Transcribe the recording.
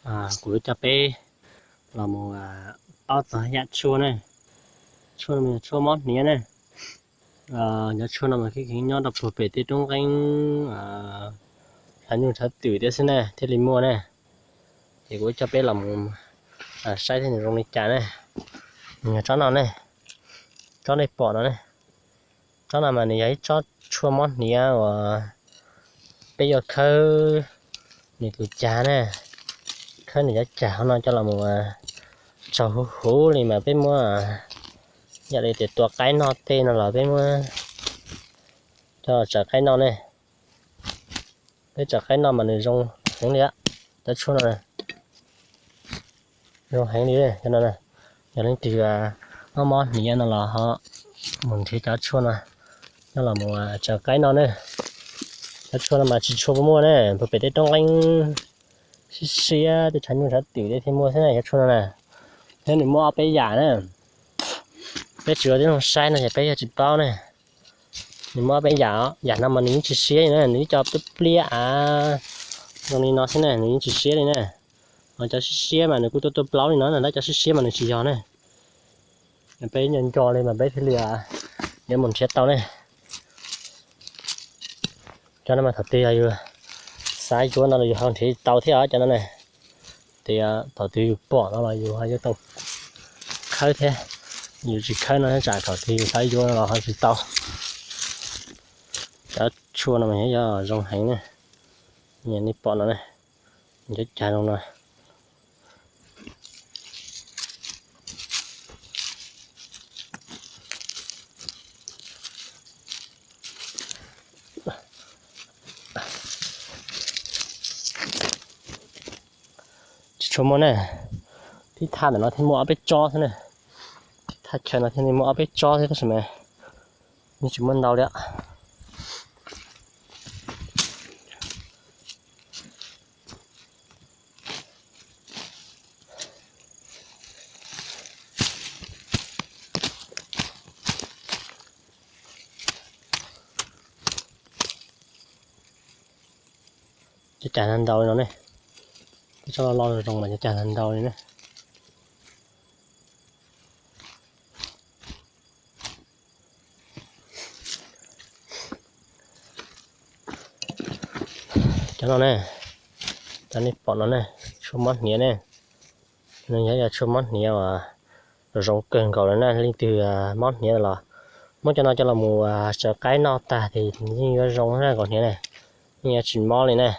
Kuv coj peb los mus paub txog yam tshuaj ne. Tshuaj no yog tshuaj mob hniav ne. Cov tshuaj no mas kheev nyob rau puag pem tej roob nqeeb, tshav nyuj tshav twm thiab xwb ne thiaj li muaj ne. Ces kuv coj peb los mus saib thiab nws zoo li cas ne. Nws yog tsob no ne, tsob nej pom no ne. Tsob no mas nws yog ib tsob tshuaj mob hniav uas peb yuav khawb nws tus cag ne, khawb nws cov cag hauv no coj los mus tsaws huv huv li mas peb muab, yam li tias tua qaib noj tej no los peb muab coj tsaws qaib noj ne. Peb tsaws qaib noj mas nws zoo heev li, cov tshuaj no zoo heev li. Yog leej twg mob mob hniav no los ho mus nrhiav cov tshuaj no coj los mus tsaws qaib noj ne. Cov tshuaj no mas tsis tshua muaj ne, puag pem tej roob nqeeb siab siab tej tshav nyuj tshav twm thiaj muaj xwb ne cov tshuaj no na. Thiab nws muaj ob peb yam na, peb tsis ua tib zoo saib no ces peb yog tsis paub ne. Nws muaj ob peb yam, yam no mas nws yeej tsis siab li na, nws ib co pliab pliab av zoo li no xwb ne, nws yeej tsis siab li na. Ho cov siab siab mas nws kuj tuaj tuaj plaub li no na, tab cov siab siab mas nws tsis yog ne. Peb nco nco li mas peb thiaj li yuav mus nrhiav tau ne. Cov no mas thaum twg yog yus xav yuav no los yus ho nrhiav tau thiab os cov no ne. Tias thaum twg yus pom no los yus ho yuav tau khawb thiab, yus tsis khawb no tsam thaum twg yus xav yuav no los ho tsis tau. Cov tshuaj no mas yog zoo heev ne, nej pom no ne, cov cag zoo no. Tsis tshua muaj ne, tib thaj ntawm no thiaj muaj ob peb tsob xwb ne. Tib thaj chaw no thiaj li muaj ob peb tsob thiab tab sis mas yeej tsis muaj ntau li. Cov cag ntau ntau li no ne, tsob loj loj zoo mas cov cag ntau ntau li ne. Cov no ne, cov nej pom no ne, tshuaj mob hniav ne. Nws yog yog tshuaj mob hniav uas zoo kawg nkaus li na, leej twg mob hniav los muab cov no coj los mus tsaws qaib noj tag ces yeej yuav zoo na, nkaus hniav ne, yeej yuav tsis mob li na.